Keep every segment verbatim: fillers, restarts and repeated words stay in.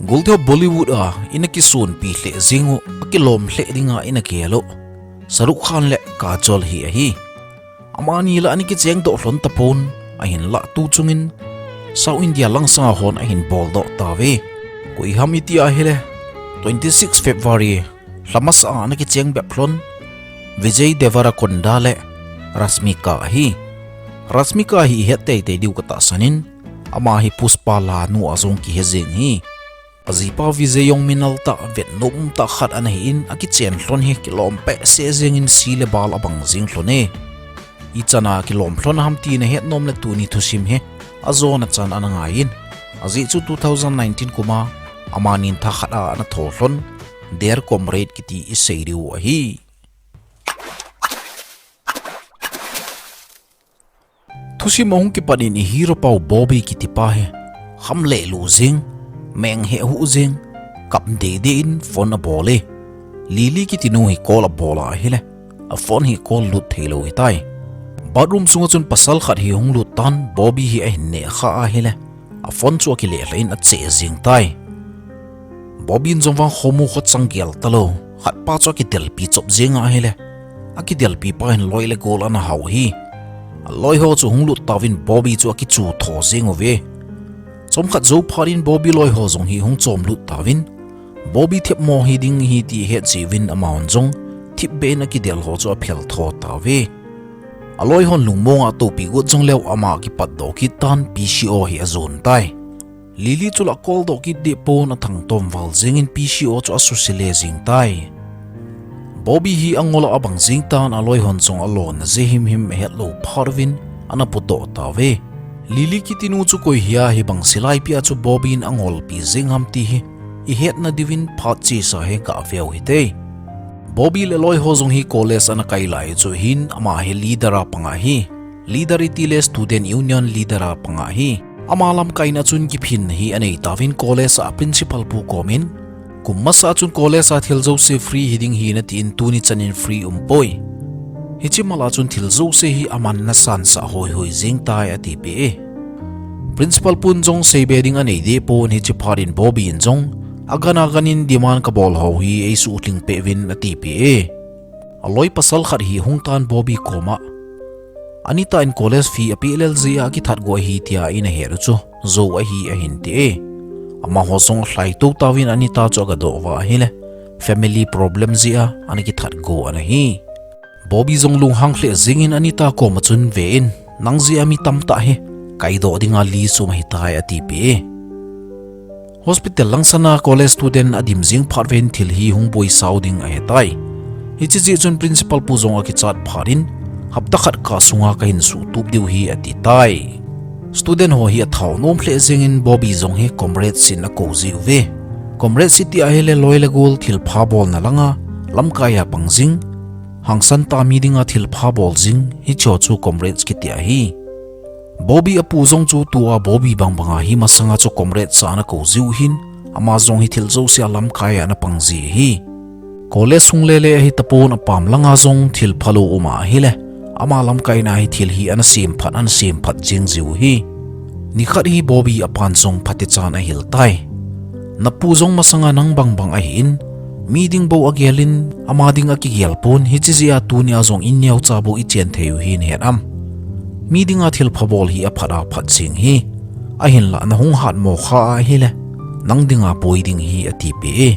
Golteo Bollywood a ina kisonpi lheh jing u, akilom lheh dinga ina gel u Shahrukh Khan le Kajol hi ahi. Amani la ana kicheng doh lhon tapon, ahinlah tu chungin South India langsanga hon ahin boldoh tauve. Koi ham iti ahile, twenty six February lha masa a ana kicheng bep lhon Vijay Deverakonda le Rashmika ahi. Rashmika hi ihet teitei diu katahsan in, ama hi Pushpa la nu a jong kihe jeng hi. Ajipa Vijay jong minal tah, vetnom tah khat ana hi in, akichen lhon hi kilom behseh jengin si le bal abang jing lhon e. Ichan a kilom lhon ham ti nahet nom le tuni thusim hi ajona chan ana ngai in. Ajeh chu two thousand nineteen kum a amanin tha khat a ana tho lhon Dear Comrade kiti isei diu ahi. Thusim ahung kipat in i hero pau Bobby kiti pa hi kham lelu jeng, meng hehu jeng, kap deidei in phone abol e. Lily kiti nu hi call abol a ahile, a phone hi call lut theilou hitai. Bathroom sunga chun pasal khat hi hung lut tan, Bobby hi ahin neh kha ahile, a phone chu akileh lha in ache jeng tai. Bobby in jong vang khomu kho chang gel talou, khat pa chu akidelpi chop jeng ahile, akidelpi pa hin loi le gol ana hau hi. Aloi ho chu hung lut tauvin Bobby chu akichu tho jeng uve. Chomkhat jou phat in Bobby loi ho jong hi hung chom lut tauvin, Bobby thepmo hi ding hi ti ahet jeh uvin amahon jong thipbeh in akidel ho chu aphel tho tauve. Aloi hon lungmong a atopi got jong leu ama akipatdoh kit tan P C O hi ajon tai. Lily chu la call doh kit deh pon athangtom val jengin P C O chu asuse le jeng tai. Bobby hi angol a abang jeng tan aloi hon jong alona jeh himhim ahet lou phat uvin ana pudoh tauve. Lily kiti nu chu koi hia hibang silai pi a chu Bobby in angolpi jeng ham ti hi ihetna diuvin phat chesa hi gah veu hite. Bobby le loi ho jong hi college ana kai lai chu hin ama hi leader a panga hi. Leader iti le student union leader a panga hi. Ama lamkaina chun kiphin hi anei tauvin college a principal pu komin, kum masa chun college a thil jouse free hi ding hi natin tuni chanin free umpoi. Hiche mal a chun thil jouse hi aman nasansah hoihoi jeng tai atipeh e. Principal pun jong seibe ding anei deh pon hiche phat in Bobby in jong agan agan in demand kabol ho hi eisuhling peh uvin atipeh e. Aloi pasal khat hi hung tan Bobby koma, Anita in college fee apeh lel jeh a akithat go ahi tia ina het u chu jou ahi ahin ti e. Amaho jong alhai tou tauvin Anita chu agadoh uva ahile, family problem jeh a ana kithat go ana hi. Bobby jong lunghang lheh jengin Anita koma chun ve in, nang jeh a mi tamtah hi kaidoh dinga li sum ahitai atipeh e. Hospital langsana college student adim jeng phat uvin thil hi hung boisau ding ahitai. Hiche jeh chun principal pu jong akichat phat in, hapta khat kah sunga kahin suhtup diu hi ati tai. Student ho hi athao nom lheh jengin Bobby jong hi comrades in akou jiuve. Comrades iti ahile loi le gol thilpha bolna langa lamkai a pang jing, hangsan tah mi dinga thilpha bol jing, hicheho chu comrades kiti ahi. Bobby apu jong chu tua Bobby bangbanga hi masanga chu comrades a ana kou jiu hin, ama jong hi thil jouse a lamkai a ana pang ji ahi. College sung lele ahi tapon apam langa jong thil phalou um ahile, ama lamkaina hi thil hi ana semphat, ana semphat jeng jiu hi. Nikhat hi Bobby apan jong phatechan ahil tai. Napu jong masanga nang bangbang ahin, mi ding bou agelin, ama ding akigel pon, hiche jeh a tunia jong in neocha bou ichen thei u hi nahet am? Mi dinga thilpha bol hi aphat aphat jeng hi. Ahinlah nahung hatmo kha ahile, nang dinga boi ding hi atipeh e.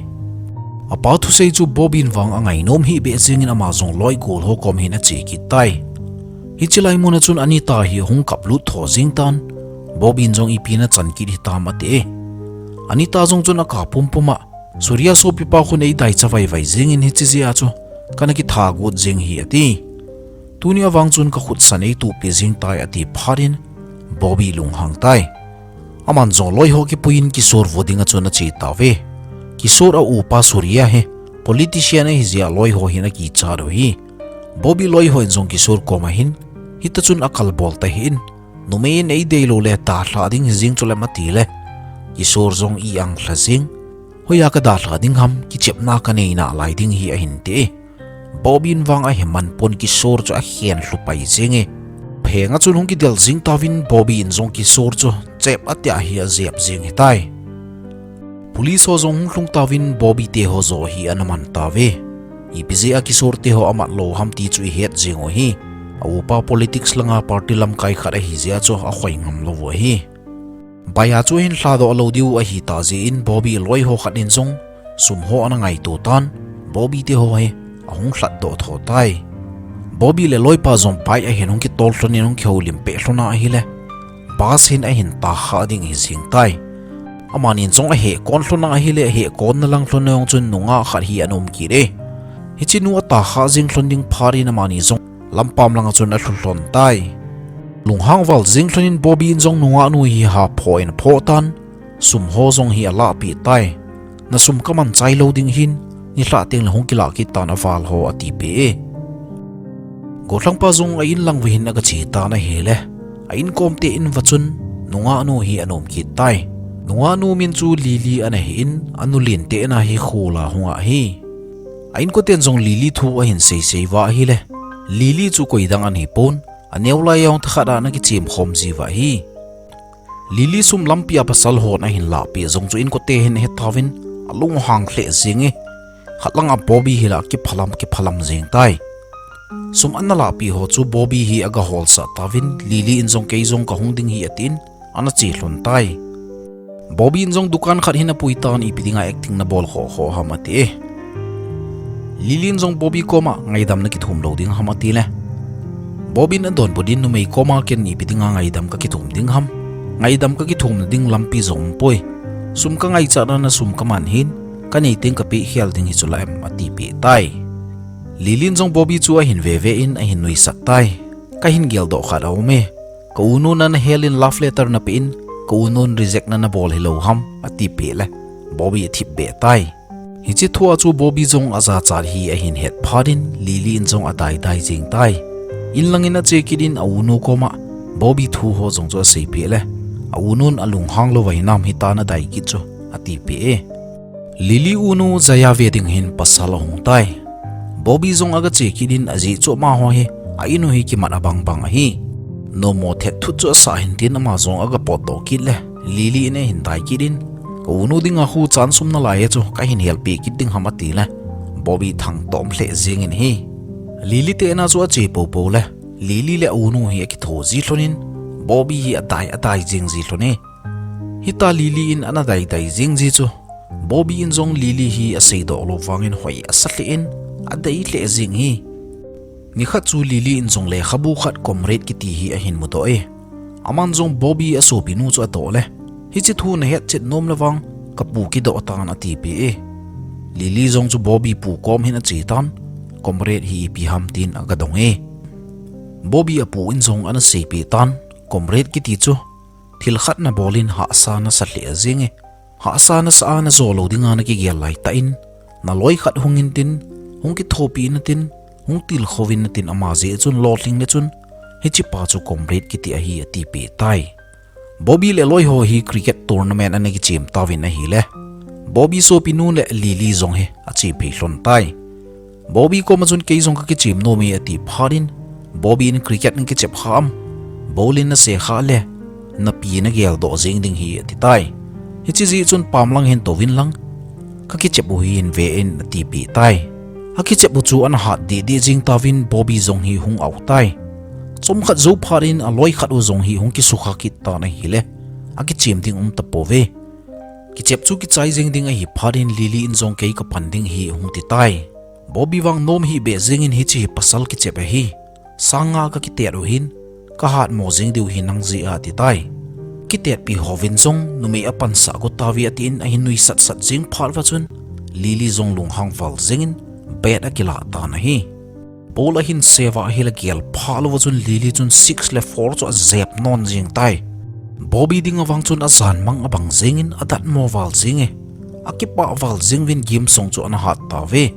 Apa thusei chu Bobby in vang angainom hih beh jengin ama jong loi gol ho kom hin ache kit tai. Hiche lai muna chun Anita hi ahung kaplut tho jeng tan, Bobby in jong ipi nachan kit hitam ati e. Anita jong chun aka pumpum a, Surya sopipa khun eidaicha vaivai jengin hiche jeh a chu kana kitha got jeng hi ati. Tunia vang chun kakhutsan eituhpeh jeng tai ati phat in Bobby lunghang tai. Aman jong loi ho kipuiin Kishore vo dinga chun ache tauve. Kishore a upa Surya hi politician ahi jeh a loi ho hin akichat u hi. Bobby loi hon jong Kishore koma hin, hita chun akalbol tahih in, numei in eideilou le dalha ding hijeng chuleh atile, Kishore jong i-ang lha jeng, hoiya kadalha ding ham, kichepna kanei nalai ding hi ahin ti e. Bobby in vang aheman pon Kishore chu akhen lhu pai jeng e. Phenga chun hung kidel jeng tauvin Bobby in jong Kishore chu chep atia hi ajep jeng hitai. Police ho jong hung lhung tauvin Bobby te ho jo hi ana man tauve. Ipi jeh a Kishore te ho amat lou ham ti chu ihet jing u hi. A upa politics langa party lamkai khat ahi jeh a chu akhoi ngam lou u ahi. Bike a chu ahin lhadoh lou diu ahi tah jeh in Bobby loi ho khat in jong sum ho ana ngaito tan, Bobby te ho hi ahung lhatdoh tho tai. Bobby le loipa jong bike ahin hung kitol lhon in hung kihoulim peh lhon a ahile, bus hin ahin takha ding ahi jing tai. Amani in jong aheh kon lhon a ahile, aheh kon na lang lhon a jong chun nungah khat hi ana um kit e. Hiche nu atakha jing lhon ding phat in amani jong lampam langa chun alhu lhon tai. Lunghang val jing lhon in Bobby in jong nungah nu hi hapho in aphoh tan, sum ho jong hi alahpeh tai. Na sum kaman chai lou ding ahin, nilhah teng le hung kilah kit tan aval ho, atipeh e. Gollhangpa jong a in lang uva hin aga che tan ahile, a inkom te in uva chun nungah nu hi ana um kit tai. Nungah nu min chu Lily ana hi in, anu len te in a hi khul a hung ahi. A inkoten jong Lily thu ahin seisei uva ahile, Lily chu koi dang ana hi pon, aneo lai jong thakhat a ana kichem khom ji uva ahi. Lily sum lampi a pasal hon ahin lahpeh jong chu inkote hin ahe tauvin, alunghang lheh jing e. Khat langa Bobby hi la kiphalam, kiphalam jing tai. Sum ana lahpeh ho chu Bobby hi aga holsah tauvin, Lily in jong kei jong kahung ding ahi atin, ana che lhon tai. Bobby in jong dukan khat hin apui tan, ipi dinga acting nabol khoh khoh ham ati e. Lily in jong Bobby koma ngaidam nakithum lou ding ham atile, Bobby in adonbut in, numei koma ken ipi dinga ngaidam kakithum ding ham. Ngaidam kakithum nading lampi jong umpoi. Sum kangaichat a na sum kaman hin, kanei teng kapeh khel ding hi chu la em, atipeh tai. Lily in jong Bobby chu ahin veve in ahin nuisat tai. Kahin geldoh khat aum e. Ka unun ana hel in love letter napeh in, ka unun reject na nabol hilou ham, atipeh le, Bobby athip beh tai. Hiche thu a chu Bobby jong ajachat hi ahin het phat in Lily in jong adaidai jing tai. In lang in ache kit in a unu koma Bobby thu ho jong chu aseipeh le, a unun alunghang louva hinam hitia nadai kit chu, atipeh e. Lily unu Jaya ve ding hin pasal ahung tai. Bobby jong aga che kit in ajeh chu amaho hi a in u hi kimat abang bang ahi. Nommo thet thut chu asah hin tin ama jong aga potdoh kit le, Lily in ahin dai kit in, ka unu dinga khu chan sum nalai e chu kahin helpeh kit ding ham atile, Bobby thangtom lheh jing in ahi. Lily te in a chu ache poupou le, Lily le a unu hi akitho ji lhon in, Bobby hi adai adai jing ji lhon e. Hitia Lily in ana daidai jing ji chu, Bobby in jong Lily hi aseidoh lou vangin hoi asa lheh in, adei lheh jing ahi. Nikhat chu Lily in jong lekhabu khat Comrade kiti hi ahin mudoh e. Aman jong Bobby asopinu chu adoh le, hiche thu nahet chet nom le vang, kapu kidoh tan atipeh e. Lily jong chu Bobby pu kom hin ache tan, Comrade hi ipi ham tin aga dong e. Bobby apu in jong ana seipeh tan, Comrade kiti chu thil khat nabol in hahsa nasa lheh jing e. Hahsa nasa a najo lou dinga nakigel laitah in, naloi khat hung in tin, hung kithopi in tin, hung tilkhou in tin ama jeh chun lolhing le chun, hichepa chu Comrade kiti ahi atipeh tai. Bobby le loi ho hi cricket tournament ana kichem tauvin ahile, Bobby sopinu le Lily jong hi ache phei lhon tai. Bobby koma chun kei jong kakichem nom e ati phat in, Bobby in cricket nakichep kha am, ball in nase kha le, napi nageldoh jeng ding ahi ati tai. Hiche jeh chun pam lang hin touvin lang, kakichep u hi hin ve in atipeh tai. Akichep u chu ana hat deh deh jeng tauvin Bobby jong hi hung au tai. Chomkhat jou phat in aloi khat u jong hi hung kisukha kit tan ahile, akichem ding um tapouve. Kichep chu kichai jeng ding ahi phat in Lily in jong kei kapan ding ahi hung ti tai. Bobby vang nom hih beh jeng in hiche hi pasal kichep ahi. Sang nga kakitet u hin, kahatmo jeng diu hi nang jeh a ati tai. Kitetpi hovin jong numei apansah got tauve atin ahin nuisat sat jeng phat uva chun Lily jong lunghang val jeng in bat akilah tan ahi. Ball ahin save a ahile gel phah louva chun Lily chun six le four chu ajep non jeng tai. Bobby dinga vang chun ajan mang abang jeng in adatmo val jeng e. Akipah val jeng uvin game song chu ana hat tauve.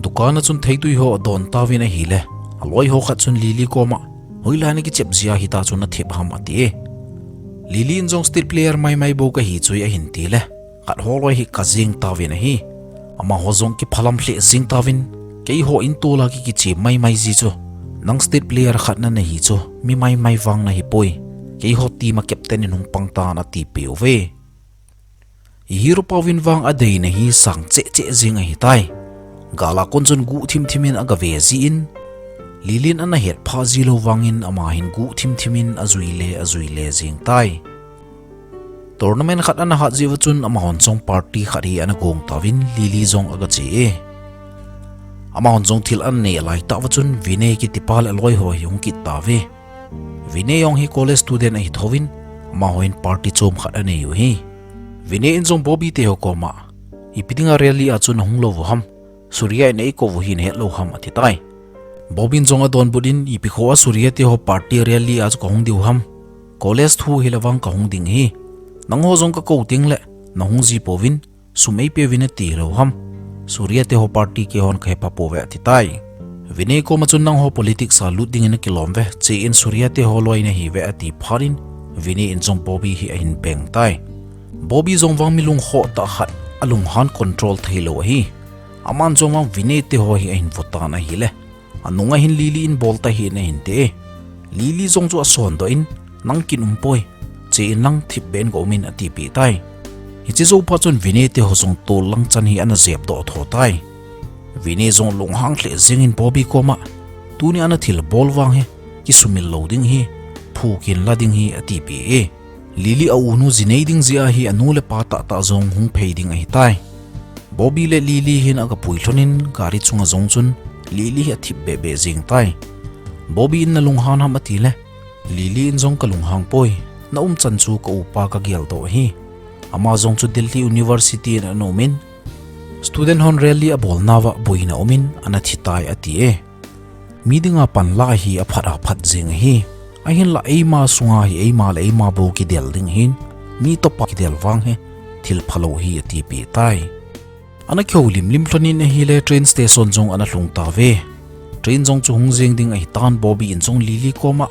Dukan a chun theitui ho adon tauvin ahile, aloi ho khat chun Lily koma, hoilai nakichep jeh a hitia chu nathep ham ati e. Lily in jong state player maimai bou kahi chu ahin ti le, khat ho loi hi kajeng tauvin ahi. Amaho jong kiphalam lheh jeng tauvin, keiho in tol a ki, kichem maimai ji chu, nang state player khat nanahi chu, mi maimai vang nahipoi. Keiho team a captain in hung pang tan atipeh uve. Hero pauvin vang adeina hi sang cheh cheh jing ahitai. Gal a kon chun guh thim thim in agave jin, Lily in ana hetphah ji lou vangin ama hin guh thim thim in ajui le ajui le jing tai. Tournament khat ana hat jeh uva chun amahon jong party khat hi ana gong tauvin Lily jong agache e. Amahon jong thil ana nei lai tah uva chun Vinay kitipa le aloi ho hi hung kit tauve. Vinay jong hi college student ahi thouvin, amaho hin party chom khat anei u hi. Vinay in jong Bobby te ho koma, ipi dinga rally a chu nahung lou u ham? Surya in eikou u hi nahet lou ham, ati tai. Bobby in jong adonbut in, ipi khoa Surya te ho party rally a chu kahung diu ham? College thu hile vang kahung ding hi. Nangho jong kakou teng le nahung ji pouvin, sum eipeuvin nati lou ham? Surya te ho party keihon kahe pha pouve, ati tai. Vinay koma chun nangho politics a lut dingin nakilom uve, chein Surya te ho loi nahi uve, ati phat in Vinay in jong Bobby hi ahin beng tai. Bobby jong vang mi lungkhoh tah khat, alunghan control thei lou ahi. Aman jong vang Vinay te ho hi ahin vo tan ahile, anunga hin Lily in bol tahih in ahin ti e. Lily jong chu asondoh in, nang kin um poi, chein lang thipbeh in ga um in, atipeh tai. Hiche jou phat chun Vinay te ho jong tol lang chan hi ana jep doh tho tai. Vinay jong lunghang lheh jengin Bobby koma, tunia nathilbol vang hi kisumil lou ding hi, phu kin la ding hi, atipeh e. Lily a unu jinei ding jeh a hi anu le pa tahtah jong hung phei ding ahitai. Bobby le Lily hin aga pui lhonin gari chunga jong chun Lily hi athipbeh beh jeng tai. Bobby in nalunghan ham atile, Lily in jong kalunghang poi, na umchan chu ka upa kageldoh ahi. Ama jong chu Delhi University in ana umin, student hon rally abolnauva boina umin ana thi tai ati e. Mi dinga panla hi aphat aphat jeng ahi. Ahinla eima sunga hi eima le eima bou kidel ding ahin, mi topa kidel vang hi thil phalou hi atipeh tai. Ana kihoulim lim lhonin ahile train station jong ana lhung tauve. Train jong chu hung jeng ding ahitan Bobby in jong Lily koma,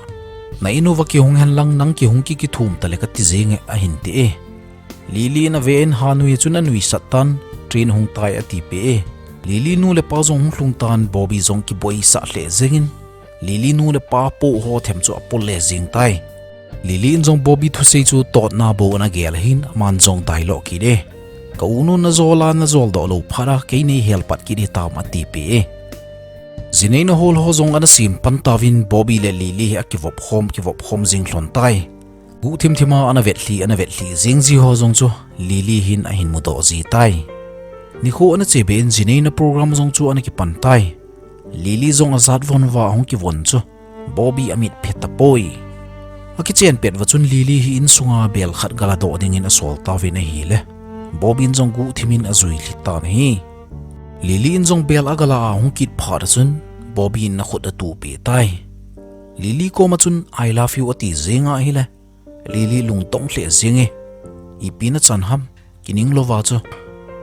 na in uva kihung hen lang nang kihung kikithum tale kati jenge, ahin ti e. Lily in ave in hanui chun anuisat tan, train hung tai atipeh e. Lily nu le pa jong hung lhung tan Bobby jong kiboisah lheh jengin, Lily nu le pa poh ho them chu apol le jeng tai. Lily in jong Bobby thusei chu totna bou ana gel ahin, aman jong dialogue kit e. Ka unu najol a najoldoh lou phat a kei neihel pat kit hitam atipeh e. Jinei na hol ho jong ana sem pan tauvin Bobby le Lily hi akivop khom, kivop khom jing lhon tai. Guh thim thim a ana vetlhi, ana vetlhi jeng ji ho jong chu Lily hin ahin mudoh ji tai. Nikho ana chebeh in jinei na program jong chu ana kipan tai. Lily jong ajat von uva ahung kivon chu Bobby amit phe tapoi. Akichen pet uva chun Lily hi insunga bel khat galadoh dingin asol tauvin ahile, Bobby in jong guh thim in ajui lhit tan ahi. Lily in jong bel agala a ahung kit phat a chun Bobby in akhut atuhpeh tai. Lily koma chun I love you ati jeng ahile, Lily lungdong lheh jenge. Ipi nachan ham, kining louva chu.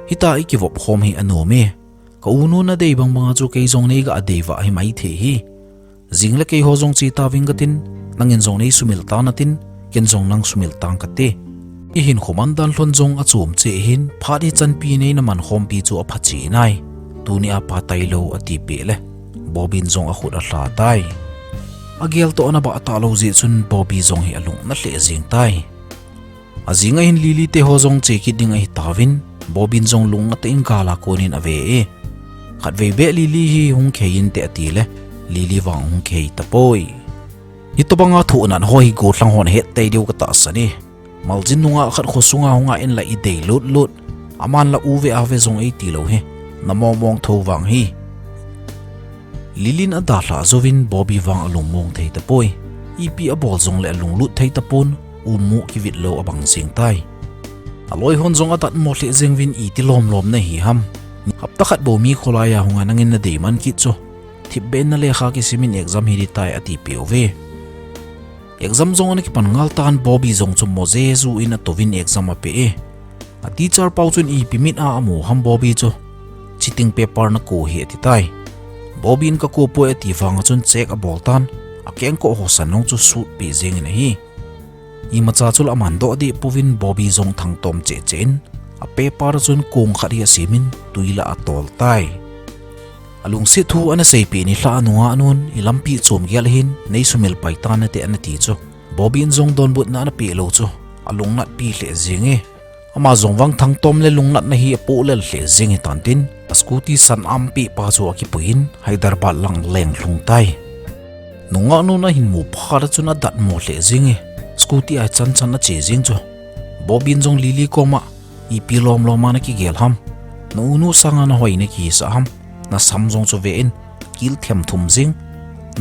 Hitia ikivop khom hi anom e. Ka unu nadei bang banga chu kei jong neiga dei va hi maithei hi. Jing le keiho jong che tauving katin, nangin jong neisumil tan natin, ken jong nang sumil tang kate. Ihinkho man dan lhon jong achom cheh hin, phat hichan pi neina man khompi chu aphachen ai. Tunia pha tailou atipeh le, Bobby in jong akhut alha tai. Agel toh ana bah talou jeh chun Bobby jong hi alung ana lheh jeng tai. Ajing a hin Lily te ho jong che kit ding ahitauvin, Bobby in jong lung atah in gal a konin ave e. Khatvei beh Lily hi hung khei inte atile, Lily vang hung khei tapoi. Hitobanga thohnat ho hi gollhang hon ahet tei diu katahsan e. Maljin nungah khat khosunga hung a inla idei lut lut, aman la uve ave jong eiti lou hi, namong mong tho vang hi. Lily in adalhah jouvin Bobby vang alungmong thei tapoi. Ipi abol jongle alunglut thei tapon, ummu kivit lou abang jeng tai. Aloi hon jong adatmo lheh jenguvin iti lomlom nahi ham. Hapta khat bou mi kholai a hunga nangin nadei man kit chu, thipbeh in nalekha kisimin exam hi ding tai atipeh uve. Exam jong ana kipan ngal tan Bobby jong chu mo jeju in atouvin exam ape e. A teacher pau chun ipi mit a amu ham Bobby chu. Cheating paper nako hi ati tai. Bobby in kako poi ati vanga chun check abol tan. Akengkoh ho san jong chu sutpeh jengin ahi. Imacha chu la amandoh deh pouvin Bobby jong thangtom cheh cheh in. A paper a chun kong khat hi asemin tui la atol tai. Alungset thu ana seipeh nilhah nunga nun, ilampi chom gel hin, neisumil pai tan nate anati chu. Bobby in jong donbutna ana peh lou chu, alungnatpi lheh jenge. Ama jong vang thangtom le lungnatna hi apoh lel lheh jeng hitan tin, a scooty san ampi pa chu akipuiyin Hyderabad lang aleng lhung tai. Nungah nun ahin mu phat a chun adatmo lheh jenge. Scooty a chan chan ache jeng chu. Bobby in jong Lily koma, ipi lom lom a nakigel ham? Na unu sanga nahoi nakihisah ham? Nasam jong chu ve in, kil them thum jeng.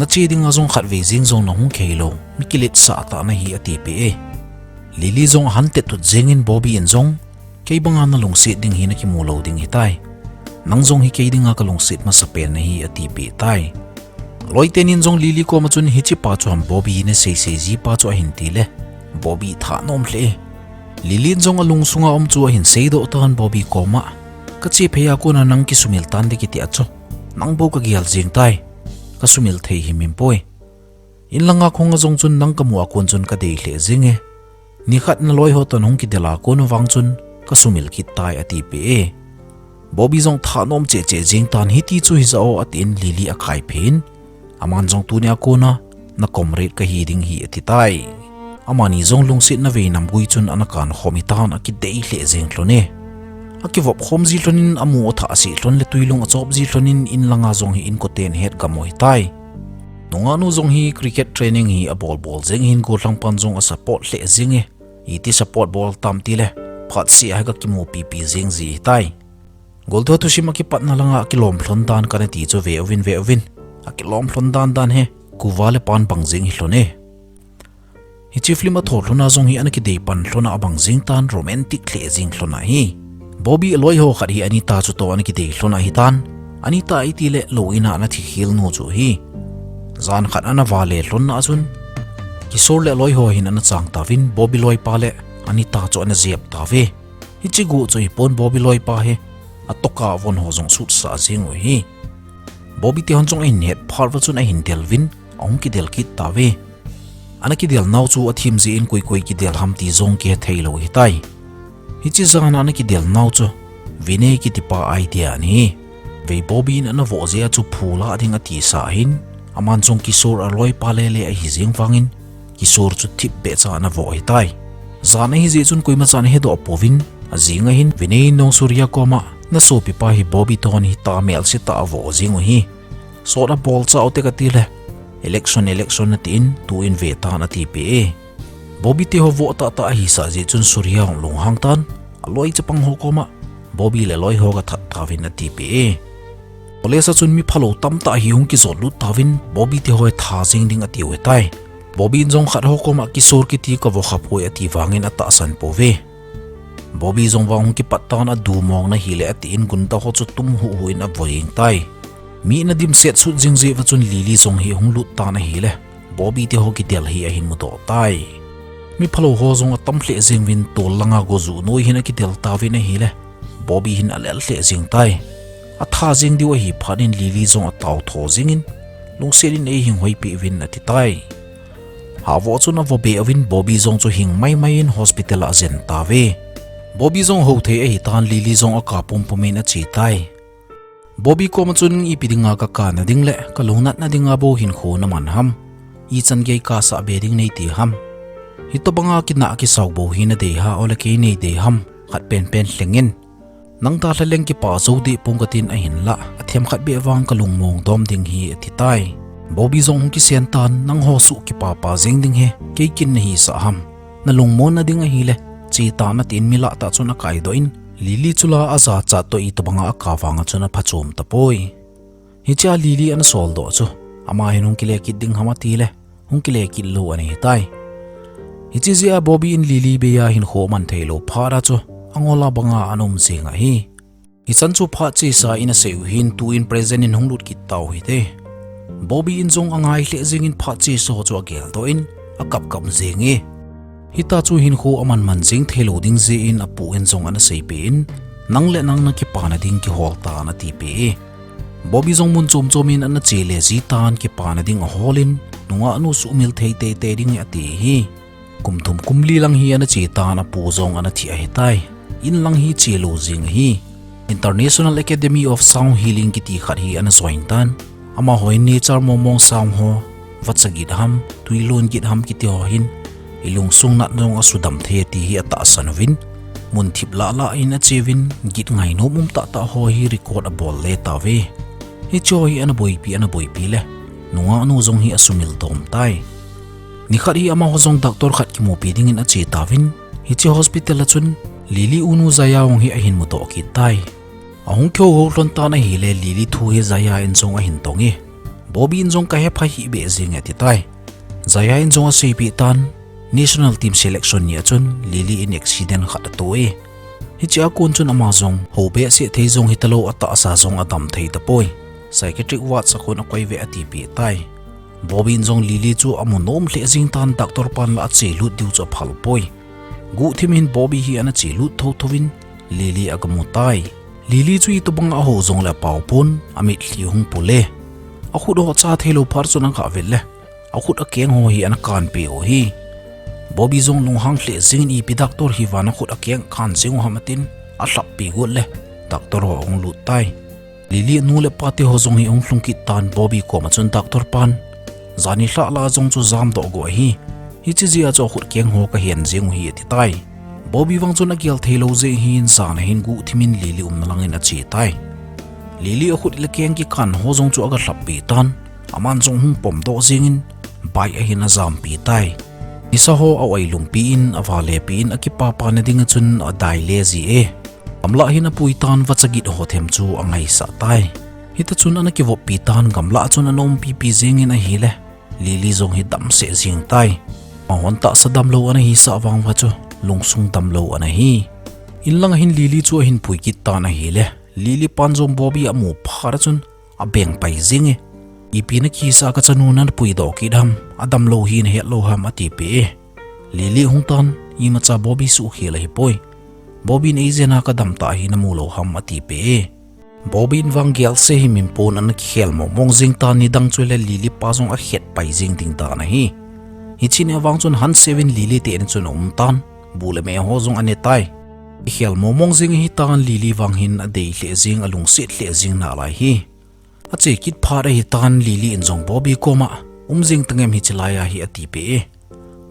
Nache dinga jong khatvei jeng jong nahung khei lou, mi kiletsah tah nahi, atipeh e. Lily jong ahan tet tut jengin Bobby in jong, kei banga nalungset ding hi nakimu lou ding hitai. Nang jong hi kei dinga kalungset masapen nahi, atipeh tai. Aloitenin jong Lily koma chun hiche pa chu ham Bobby nasei sei ji pa chu ahin tile, Bobby thanom lheh e. Lily in jong alungsunga um chu ahin seidoh tan Bobby koma, kache phei a kona nang kisumil tan ding kiti a chu, nang bou kagel jeng tai. Kasumil thei himhim poi. In langa kahunga jong chun nang kamu a kon chun kadei lheh jenge. Nikhat naloi ho toh nahung kidel a kon vang chun kasumil kit tai, atipeh e. Bobby jong thanom cheh cheh jeng tan, hiti chu hija o, atin Lily akhaiphei in, aman jong tunia kona na comrade kahi ding hi, ati tai. Amani jong lungsetna veinam gui chun ana kankhom hitan, akidei lheh jeng lhon e. Akivop khom ji lhonin, amu athah seh lhon le twilung achop ji lhonin, in langa jong hi inkoten hetgam u hitai. Nungahnu jong hi cricket training hi abol bol jeng hin, gollhang pan jong asupport lheh jenge. Iti support bol tam tile, phatseh a hi kakimupipi jeng ji hitai. Golthu thusim akipatna langa akilom lhon dan kana ti chu ve uvin, ve uvin. Akilom lhon dan dan hi kuva le pan bang jeng hilhon e. Hiche film atho lhona jong hi ana kidei pan lhona abang jeng tan, romantic lheh jeng lhona hi. Bobby aloi ho khat hi Anita chutoh ana kidei lhona hitan. Anita itile lou ina ana thikhel nu chu hi. Jan khat ana vale lhonna a chun, Kishore le aloi ho hin ana chang tauvin, Bobby loipa le Anita chu ana jep tauve. Hiche guh chu hipon, Bobby loipa hi atoka von ho jong sutsah jeng u hi. Bobby te hon jong ahin het phat uva chun ahin del uvin, ahung kidel kit tauve. Ana kidel nau chu athem jeh in koi koi kidel ham ti jong kihe thei lou hitai. Hiche jana ana kidel nau chu Vinay kitipa idea ahi. Vei Bobby in ana voh jeh a chu phu lah ding atisa ahin, aman jong Kishore aloipa lele ahi jeng vangin, Kishore chu thipbeh cha ana voh hitai. Jan ahi jeh chun koima chan ahedoh pouvin, ajing ahin Vinay in jong Surya koma, nasopipa hi Bobby toh hita melse tah a avoh jeng u hi. Sot abol chau te kati le, election, election natin, tuin ve tan, atipeh e. Bobby te ho voh tahtah ahisah jeh chun Surya jong lunghang tan, aloi chapang ho koma, Bobby le loi ho kathat tauvin, atipeh e. College a chun mi phalou tamtah hi hung kijot lut tauvin, Bobby te ho hi tha jeng ding atiu hitai. Bobby in jong khat ho koma, Kishore kiti kavoh khapoi ati vangin atahsan pouve. Bobby jong vang hung kipat tan, adumong nahile atin, gunda ho chu tum huhhu in avoh jeng tai. Mi ana dimset sut jing jeh uva chun Lily jong hi hung lut tan ahile, Bobby te ho kidel hi ahin mudoh tai. Mi phalou ho jong atam lheh jeng uvin, tol langa gojuh noi hin akidel tauvin ahile, Bobby hin alel lheh jeng tai. Atha jeng diu ahi phat in Lily jong atao tho jengin, lungset in eihing hoipeh uvin ati tai. Havoh chun avoh be uvin, Bobby jong chu hing maimai in hospital a ajen tauve. Bobby jong hou thei ahitan, Lily jong akap pumpum in ache tai. Bobby koma chun, ipi dinga kakap nading le kalungnatna dinga bou hinkho naman ham? Ichan gei kasah be ding neiti ham? Hitobanga kinah kisau bou hi nadei ham, ole kei neidei ham? Khat penpen lhengin. Nang dalha leng kipah jou deh pong katin ahinlah, athemkhat beh vang kalungmong dom ding hi, ati tai. Bobby jong hung kisen tan, nangho suh kipapa jeng ding hi kei kin nahisah ham? Nalungmon nading ahile, che tan atin, mi lah tah chun akaidoh in, Lily chu la ajachat toh itobanga akap vanga chun aphachom tapoi. Hichea Lily ana soldoh chu, ama hin hung kile kit ding ham atile, hung kile kit lou ana hitai. Hiche jeh a Bobby in Lily beiya hinkho aman theilou phat a chu, angol a banga ana um jeng ahi. Hichan chu phat chesa in asei u hin, tuin present in hung lut kit tau hite. Bobby in jong angai lheh jengin phat chesa ho chu ageldoh in, akap kap jenge. Hita chu hinkho aman man jeng theilou ding jeh in apu in jong ana seipeh in, nang le nang nakipana ding kihol tan atipeh e. Bobby jong mun chom chom in ana chele jitan, kipana ding ahol in, nungahnu suhmil thei teitei ding ati hi. Kum thum kum li lang hi ana chetan, apu jong ana thi ahitai. In lang hi chelou jing ahi. International Academy of Sound Healing kiti khat hi ana join tan. Amaho in nature mongmong sound ho, vacha git ham, twilon git ham kiti ho hin, ilungsung nat jong asudam thei ti hi atahsan uvin. Mun thip lah lah in acheuvin, git ngainom um tah tah ho hi record abol le tauve. Hiche ho hi ana boipi, ana boipi le, nungah nu jong hi asumil dom tai. Nikhat hi amaho jong doctor khat kimupi dingin ache tauvin, hiche hospital a chun Lily unu Jaya jong hi ahin mudoh kit tai. Ahung kihou hou lhon tan ahile, Lily thu hi Jaya in jong ahin tong e. Bobby in jong kahe pha hih beh jeng e ati tai. Jaya in jong aseipeh tan, national team selection ni a chun Lily in accident khat ato e. Hiche a kon chun ama jong hou behseh thei jong hitalou, atahsa jong adam thei tapoi. Psychiatric ward a kon akoi ve atipeh tai. Bobby in jong Lily chu amu nom lheh jeng tan, doctor pan la ache lut diu chu aphal poi. Guhthim in Bobby hi ana che lut thotho in Lily aga mu tai. Lily chu itobang a ahou jongle apao pon, amitlhi hung pul e. Akhut ho cha theilou phat chun aga vet le, akhut akeng ho hi ana kanpeh u hi. Bobby jong lunghang lheh jengin ipi doctor hiva nakhut akeng kan jeng u ham atin, alhappi got le, doctor ho ahung lut tai. Lily anu le apa te ho jong hi ahung lhung kit tan, Bobby koma chun doctor pan, jani lhah lah a jong chu jamdoh go ahi. Hiche jeh a chu akhut keng ho kahen jeng u hi ati tai. Bobby vang chun agel theilou jeh hin jan a hin guhthim in Lily umna langin ache tai. Lily akhut le keng kikan ho jong chu aga lhappi tan, aman jong hung pomdoh jengin bike a hin ajampi tai. Nisa ho a-oi lumpi in, avale pi in, akipapa na dinga chun adai le ji e. Gamlah hin apui tan, vacha git ho them chu angaisah tai. Hita chun ana kivoppi tan, gamlah chun ana umpipi jengin ahile, Lily jong hi damseh jeng tai. Amahon tahsa damlou ana hisah vang uva chu, lungsung damlou ana hi. In langa hin Lily chu ahin pui kit tan ahile, Lily pan jong Bobby amu phat a chun abeng pai jeng e. Ipi nakihisah a kachanu napuidoh kit ham, adamlou hi nahet lou ham atipeh e. Lily hung tan, imacha Bobby suhkhel ahipoi. Bobby in eijen a kadam tah hi namu lou ham atipeh e. Bobby in vang gelse hi min pon ana kikhel mongmong jeng tan, nidang chu le Lily pa jong akhet pai jeng ding dan ahi. Hiche nia vang chun Hanse in Lily te in chun aum tan, bu le me ho jong ane tai. Kikhel mongmong jeng ahitan, Lily vang hin adei lheh jeng, alungset lheh jeng nalai hi. Ache kit phat ahitan, Lily in jong Bobby koma, um jeng tangem hiche laiya hi atipeh e.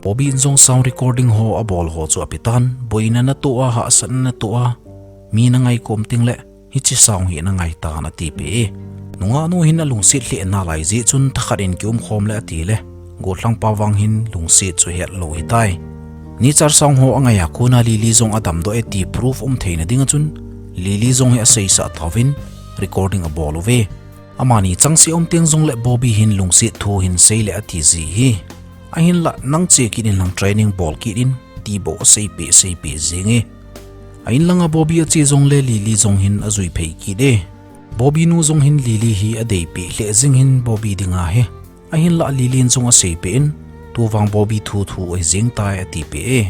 Bobby in jong sound recording ho abol ho chu apetan, boina natoh a, hahsatna natoh a, mi nangai kom teng le, hiche sound hi nangai tan atipeh e. Nungah nu hin alungset lheh nalai jeh chun thakhat in kiumkhom le atile, gollhang pa vang hin lungset chu hetlou hitai. Nature sound ho angai a kona Lily jong adamdoh e ti proof um theina dinga chun, Lily jong hi aseisah tauvin, recording abol uve. Amani changse aum teng jongle Bobby hin lungset thu hin seile atiji hi. Ahinla nang che kit in lang training bol kit in ti bou aseipeh seipeh jeng e. A-in langa Bobby ache jongle Lily jong hin ajui phei kit e. Bobby nu jong hin Lily hi adeipeh lheh jeng hin Bobby dinga hi. Ahinla Lily in jong aseipeh in, tuvang Bobby thu thu ahi jeng tai atipeh e.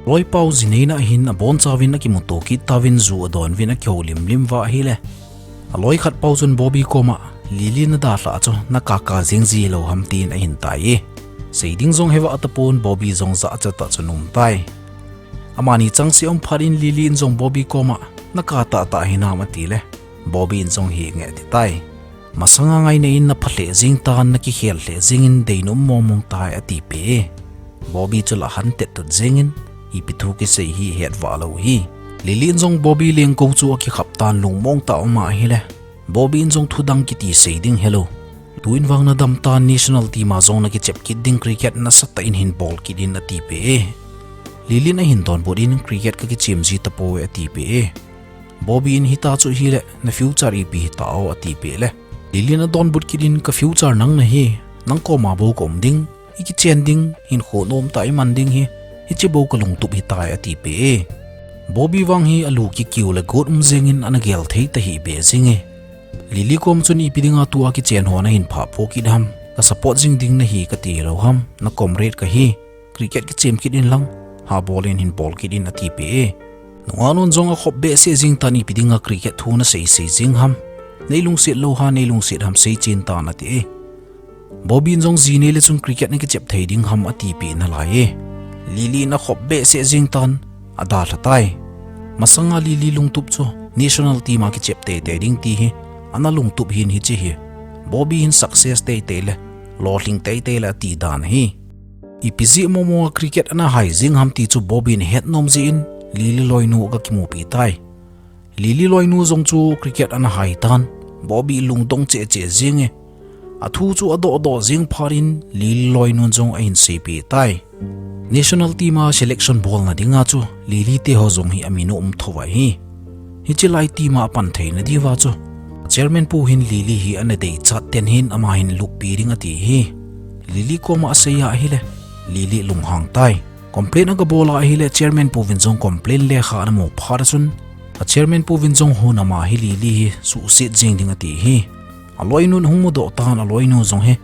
Loipau jineina hin abonchauvin akimuto kit tauvin ju adonvin akihoulim lim uva ahile, aloi khat pau chun Bobby koma, Lily nadalhah chu nakaka jeng ji lou ham tin ahin tai e. Seiding jong hevah tapon, Bobby jong jachat tah chun aum tai. Amani changse aum phat in Lily in jong Bobby koma, naka tahtah hinam atile, Bobby in jong henge ati tai. Masanga ngaina in napha lheh jeng tan, nakikhel lheh jeng in deinom mongmong tai atipeh e. Bobby chu la ahan tettot jeng in, ipi thu kisei hi hetvah lou hi. Lily in jong Bobby lengkou chu akikhap tan, lungmong tah a aum ahile, Bobby in jong thudang kiti sei ding helou. Tuin vang nadam tan, national team a jong nakichep kit ding, cricket nasatah in hin bol kit in atipeh e. Lily in ahin donbut in, cricket kakichem ji tapoi atipeh e. Bobby in hita chu hile, na future ipi hita o atipeh le, Lily in adonbut kit in, ka future nang nahi, nang koma bou kaum ding, ikichen ding, hinkho nomtah iman ding hi, hiche bou kalungtup hitai atipeh e. Bobby vang hi alu kikiu le got um jeng in ana gel thei tahih beh jeng e. Lily kom chun ipi dinga tua kichen ho nahin phah po kit ham, ka support jing ding nahi kati lou ham, na comrade kahi, cricket kichem kit in lang, ha bol in hin bol kit in atipeh e. Nungah nun jong akhop behseh jeng tan, ipi dinga cricket thu nasei sei jeng ham, neilungset lou ham, neilungset ham seichen tan ati e. Bobby in jong ji neile chun cricket nakichep thei ding ham atipeh nalai e. Lily in akhop behseh jeng tan, adalha tai. Masanga Lily lungtup chu national team a kichep teitei ding ti hi, ana lungtup hin hiche hi, Bobby hin success teitei le, lolhing teitei le ati dan ahi. Ipi jeh momo a cricket ana hai jeng ham ti chu Bobby in ahet nom jeh in, Lily loinu aga kimupi tai. Lily loinu jong chu cricket ana hai tan, Bobby lungdong cheh cheh jing e. Athu chu adoh doh jing phat in Lily loinu jong ahin seipi tai. National team a selection bolna dinga chu Lily te ho jong hi amin aum thou ahi. Hiche lai team a apan theina diuva chu chairman pu hin Lily hi ana deichat ten hin ama hin luppi ding ati hi. Lily koma asei ahile, Lily lunghang tai. Complain aga bol ahile chairman pu vin jong complain lekha ana mu phat a chun, a chairman pu vin jong hunam a hi Lily hi suhset jing ding ati hi. Aloinun ahung mudoh tan, aloinu jong hi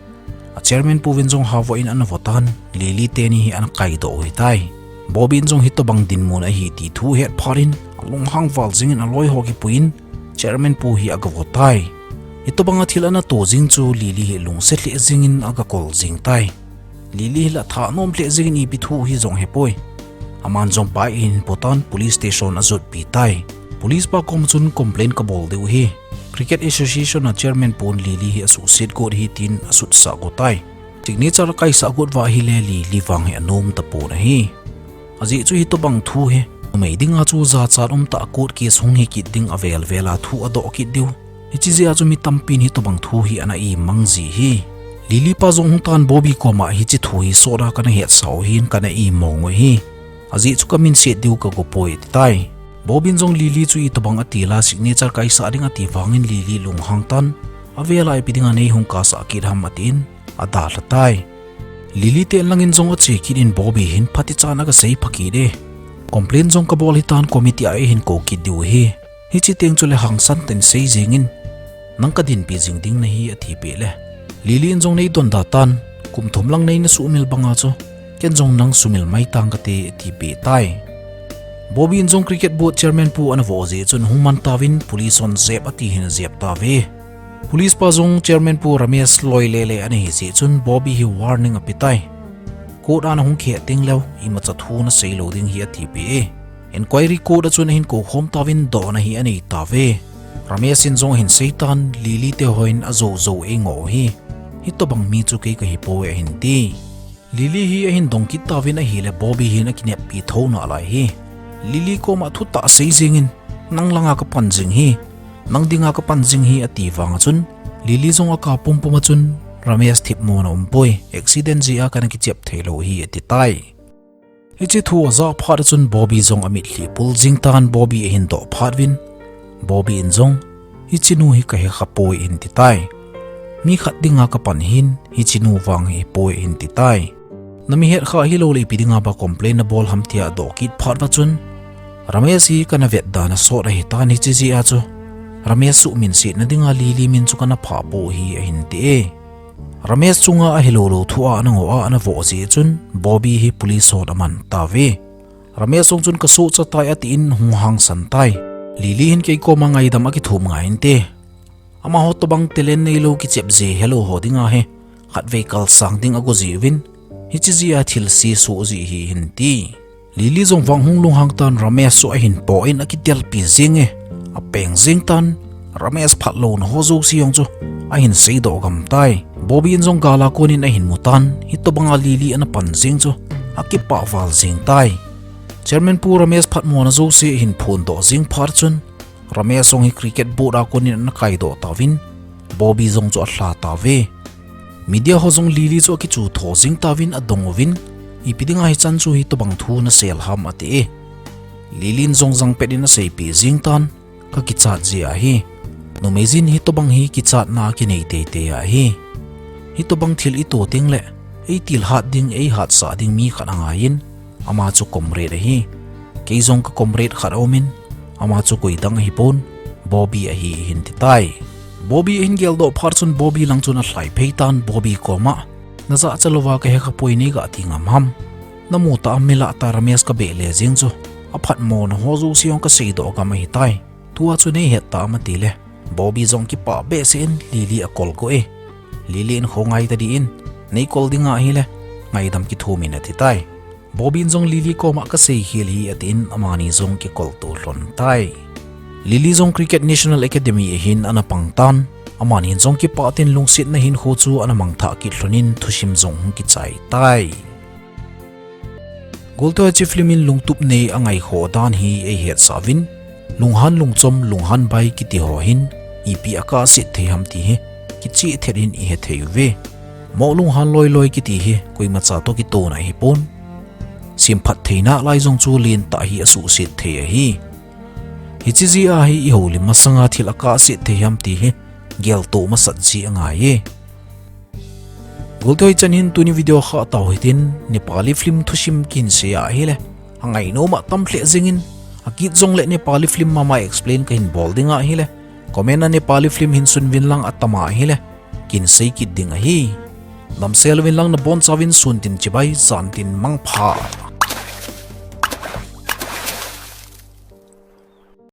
a chairman pu vin jong havoh in ana vo tan, Lily teni hi ana kaidoh u hitai. Bobby in jong hitobang dinmun ahi ti thu ahet phat in alunghang val jingin aloi ho kipuiyin chairman pu hi aga vo tai. Hitobang a thil ana to jing chu Lily hi lungset lheh jingin aga kol jing tai. Lily hi la thanom lheh jingin ipi thu hi jong ahepoi. Aman jong pai ahin po tan police station ajotpi tai. Police pa koma chun complain kabol diu ahi. Cricket Association a chairman pun Lily hi asuhset got ahi tin asutsah got tai. Signature akaisah got uva ahile Lily vang hi anom tapon ahi. Ajeh chu hitobang thu hi numei dinga chu jachat umtah a court case hung hi kit ding avel vel a thu adoh kit diu. Hiche jeh a chu mi tampin hitobang thu hi ana imang ji hi. Lily pa jong hung tan Bobby koma hiche thu hi sot a kana hetsah u ahin kana imong u ahi. Ajeh chu kamin set diu kago poi ati tai. Bobby in jong Lily chu itobang atil a signature kaisah ding ati vangin Lily lunghang tan, avel a ipi dinga nei hung kasah kit ham atin adalha tai. Lily te inlangin jong ache kit in Bobby hin phatichan aga seipha kit e. Complain jong kabol hitan committee a eihin kou kit diu ahi. Hiche teng chule hangsan tah in sei jengin, nang kadinpi jing ding nahi atipeh le, Lily in jong nei donda tan, kum thum lang neina sumil banga chu ken jong nang sumil mai tang kate atipeh tai. Bobby in jong cricket board chairman pu ana vo jeh chun hung man tauvin police hon jep ati hin ajep tauve. Police pa jong chairman pu Ramesh loi lele ana hi jeh chun Bobby hi warning ape tai. Court a nahung kihet teng leu imacha thu nasei lou ding ahi atipeh e. Inquiry court a chun ahin kou khom tauvin dohna hi anei tauve. Ramesh in jong ahin sei tan Lily te hon ajou jou eingoh u ahi. Hitobang mi chu kei kahipoi ahin ti. Lily hi ahin dong kit tauvin ahile Bobby hin akineppi thou nalai ahi. Lily koma thutah sei jengin, nang langa kapan jing ahi, nang dinga kapan jing ahi ati vang a chun, Lily jong akap pumpum a chun, Ramesh thipmona umpoi, accident jeh a kana kichep thei lou ahi ati tai. Hiche thu ajah phat a chun Bobby jong amitlhi pul jing tan Bobby ahin doh phat uvin, Bobby in jong, hiche nu hi kahe khapoi ahin ti tai. Mi khat dinga kapan ahin, hiche nu vang hi hipoi ahin ti tai. Nami het kha ahilou le ipi dinga ba complain nabol ham tia adoh kit phat uva chun, Ramesh hi kana vetda nasot ahitan hiche jeh a chu Ramesh suhminsetna dinga Lily min chu kana phah pou ahi ahin ti e. Ramesh chunga ahilou lou thu a ana ngoh a ana voh jeh chun Bobby hi police hon aman tauve. Ramesh jong chun kasohcha tai atin hung hangsan tai. Lily hin kei koma ngaidam akithum ngai inte. Amaho tobang talent neilou kichep je helou ho dinga hi khatvei kalsang ding ago jiuvin, hiche jeh a thil sesoh ji ahi ahin ti. Lily jong vang hung lunghang tan Ramesh chu ahin po in akitelpi jing e, apeng jing tan, Ramesh phatlouna ho jouse jong chu ahin seidoh gam tai. Bobby in jong gal a konin ahin mu tan, hitobanga Lily ana pan jing chu akipah val jing tai. Chairman pu Ramesh phatmona jouse ahin phondoh jing phat chun, Ramesh jong hi cricket board a konin ana kaidoh tauvin, Bobby jong chu alha tauve. Media ho jong Lily chu akichu tho jing tauvin adong uvin, ipi dinga hichan chu hitobang thu nasel ham ati e. Lily in jong jangpet in aseipeh jing tan, kakichat jeh ahi. Numei jin hitobang hi kichatna kinei teitei ahi. Hitobang thil ito teng le, eitilhat ding, eihatsah ding mi khat angaiyin, ama chu comrade ahi. Kei jong ka comrade khat aumin, ama chu koidang ahipon, Bobby ahi ahin ti tai. Bobby ahin geldoh phat chun Bobby lang chun alhai phei tan Bobby koma, najahcha louva kahe khapoi nei gati ngam ham. Namu tah a milah tah Ramesh kabeh le jeng chu, aphatmona ho jouse jong kaseidoh gam ahitai. Tua chu nei het tam atile, Bobby jong kipah behseh in Lily akol go e. Lily in khongai tadin, nei kol ding ahile, ngaidam kithumin ati tai. Bobby in jong Lily koma kasei khel hi atin amani jong kikolto lhon tai. Lily jong Cricket National Academy ahin ana pang tan, amani jong kipah tin lungsetna hinkho chu ana mangthah kit lhonin thusim jong hung kichai tai. Golte ho, hiche film in lungtup nei angaikhoh dan hi eihetsah uvin, lunghan lungchom, lunghan bai kiti ho hin ipi akahset thei ham ti hi kicheh thet in ihe thei uve. Moh lunghan loiloi kiti hi koimacha toh kitouna ahipon, semphat theina lai jong chu lentah hi asuhset thei ahi. Hiche jeh a hi ihoulim masanga thil akahset thei ham ti hi geltoh masat ji angai e. Golte ho, hichan hin tuni video khah tau hitin, Nepali film thusim kihinsei ahile, angainom atam lheh jengin, akit jongle Nepali film mama explain kahin bol ding ahile, comment a Nepali film hin sunvin lang, atama ahile kin sei kit ding ahi. Damsel uvin lang, nabonchauvin sun tin chibai, jan tin mangpha.